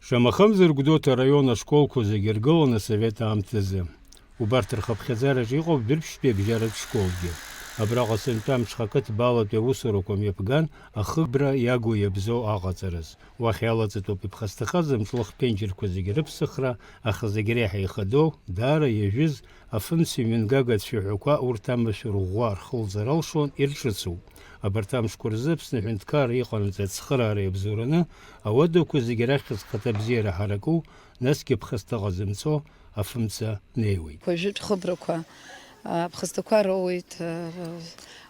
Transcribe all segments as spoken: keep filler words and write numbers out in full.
Шамахамзар, Гәдоуҭа араион ашколқәа зегьы иргылан асовет аамҭазы. Убарҭ рхыԥхьаӡараҿы иҟоуп Дәрыԥшьтәи абжьаратә школгьы. Абраҟа сынтәа амҽхакы ҭбаалатәи аусурақәа мҩаԥган ахыбра иагу иабзоу аҟаҵараз. Уахь иалаҵатәуп иԥхасҭахаз амҿлых ԥенџьырқәа зегьы рыԥсахра, аха зегь реиҳа ихадоу, даара иажәыз, афымцамҩангага ацәаҳәақәа урҭ амашәыр ӷәӷәа рхылҵара алшон ирҿыцу. Абарҭ амшқәа рзы Аԥсны аҳәынҭқарра иҟанаҵ ацхыраара иабзоураны, ауадақәа зегьы рахьӡ хада бзиара ҳараку, насгьы ԥхасҭа ҟазымҵо афымца неиуеит. Жәытә хыбрақәа, а, ԥхасҭақәа роуеит, а,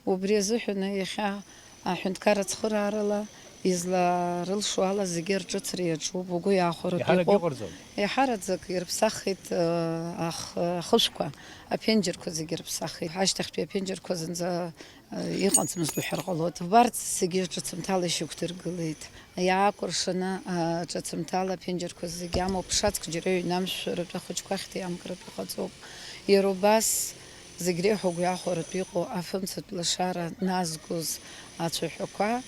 убри азыҳәан иахьа аҳәынҭқарра ацхыраарала изларылшо ала зегьы рҿыцра иаҿуп, угәы иахәаратәы Иаҳарак иҟоуп. Иҟарҵом? Иаҳараӡак ирыԥсахит, а, ах-, ахышәқәа, аԥенџьырқәа зегьы рыԥсахит. Ашьҭахьтәи аԥенџьырқәа зынӡа, а, иҟаӡамызт уҳәар ҟалоит. Убарҭ зегьы ҿыцымҭала ишьақәдыргылеит. Иаакәыршаны, а, ҿыцымҭала аԥенџьырқәа зегьы амоуп, ԥшацк џьара ҩнамшәаратәы ахәыҷқәа ахьҭа иамкратәы иҟаҵоуп. Иара убас зегь реиҳа угәы иахәаратәы иҟоу афымцатә лашара назгоз ацәаҳәақәа,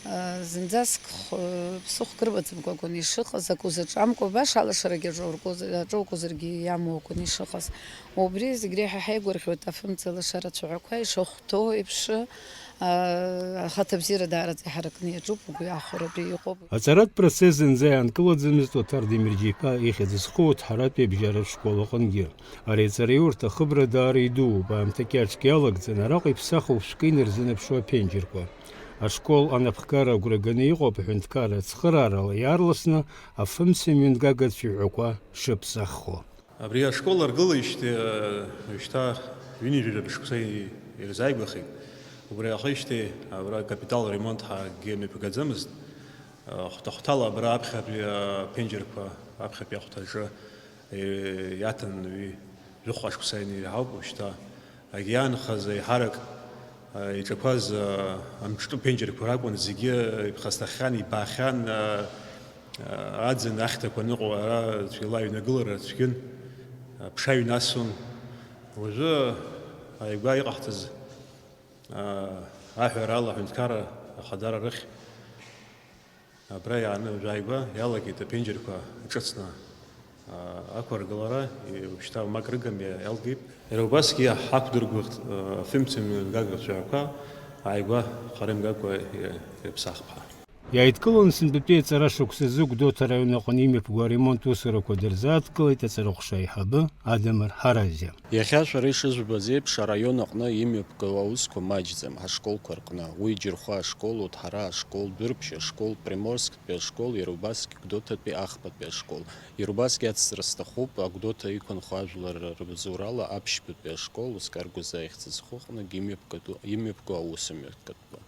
а, зынӡаск х-, ԥсыхәк рымаӡамкәа акәын ишыҟаз, акы узаҿамкәа, баша алашарагьы аҿоуркуз-, аҿоукузаргьы иамоу акәын ишыҟаз. Убри зегь реиҳа ҳаигәырӷьоит афымца лашара ацәаҳәақәа ишахәҭоу еиԥш, а, ахаҭабзиара даараӡа иҳаракны иаҿуп, угәы иахәаратәы иҟоуп. Аҵаратә процесс зынӡа иаанкылаӡамызт Оҭар Демерџьиԥа ихьӡ зху Оҭҳаратәи абжьаратә школ аҟынгьы. Ари аҵараиурҭа ахыбра даара идууп, аамҭа кьаҿк иалагӡан, араҟа иԥсахуп шәкы инарзынаԥшуа аԥенџьырқәа. Ашкол анапхгара агәра ганы иҟоуп аҳәынҭқарра ацхыраарала иаарласны афымцамҩангага ацәаҳәақәа шыԥсаххо. Абри ашкол аргылеижьҭеи, э, уажәшьҭа ҩынҩажәа шықәса ирзааигәахеит. Убри аахижьҭеи абра капитал ремонт ҳәа акгьы мҩаԥгаӡамызт. Э, хәҭа-хәҭала абра аԥхьатәи аԥенџьырқәа, аԥхьатәи ахәҭаҿы, э, иаҭан ҩажәи жәохә шықәса инеиҳауп уажәшьҭа. Егьи иаанхаз аиҳарак, а, иҿақәаз, а, амҿтәы ԥенџьырқәа ракәын, зегьы иԥхасҭахьан, ибахьан, а, а, аӡын ахьҭақәа аныҟоу ара цәгьала аҩнагылара цәгьын, а, ԥша ҩнасон. Уажәы ааигәа иҟаҳҵаз, а, аҳәара ала аҳәынҭқарра ахадара рыхь Абра иааны уажәааигәа иалагеит аԥенџьырқәа ҿыцны, а, ақәыргылара, и-, уажәшьҭа уамак рыгым иа-, иалгеит. Иара убасгьы ҳақәдыргәыӷт, а, афымцамҩангага цәаҳәақәа ааигәа хара имгакәа и-, иаԥсахп ҳәа. Иааидкыланы сынтәатәи аҵара шықәсазы Гәдоуҭа араион аҟны имҩаԥгоу аремонт усурақәа дырзааҭгылеит аҵарахәша аиҳабы Адамыр Ҳаразиа. Иахьа шәара ишыжәбаз еиԥш, араион аҟны имҩаԥгауа аусқәа маҷӡам ҳашколқәа рҟны. Уи Џьырхәа ашкол, Уҭҳара ашкол, Дәрыԥшь ашкол, Приморсктәи ашкол, иара убасгьы Гәдоуҭатәи Ахԥатәи ашкол. Иара убасгьы ацҵра сҭахуп, Агәдоуҭа иқәынхо ажәлар рыбзоурала Аԥшьбатәи ашкол, Оскар Гәыза ихьӡ зху аҟныгь имҩаԥгатәу, имҩаԥгоу аусмҩаԥгатәқәа.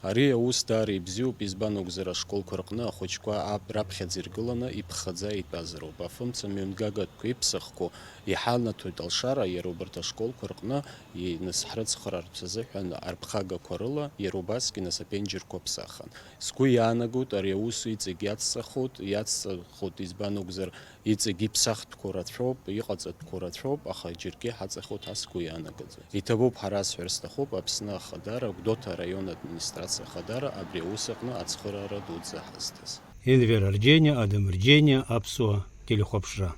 Ари аус даара ибзиоуп, избан акәзар, ашколқәа рҟны ахәыҷқәа ап-, раԥхьаӡа иргыланы иԥхаӡа итәазароуп. Афымца мҩангагатәқәа иԥсахқәоу иҳанаҭоит алшара, иара убарҭ ашколқәа рҟны, и-, нас ҳрыцхраартә азыҳәан арԥхагақәа рыла, иара убасгьы нас аԥенџьырқәа ԥсахын. Сгәы иаанагоит, ари аус иҵегь иацҵахоит, иацҵахоит, избан акәзар, Иҵегь иԥсахтәқәоу рацәоуп, иҟаҵатәқәоу рацәоуп, аха џьаргьы ҳаҵахоит ҳәа сгәы иаанагӡоит. Иҭабуп ҳәа расҳәар сҭахуп Аԥсны Ахадара, Гәдоуҭа араион администрациа Ахадара абри аус аҟны ацхыраара дуӡӡа ҳазҭаз. Енвер Арџьениа, Адам Рџьениа, Аԥсуа телехәаԥшра.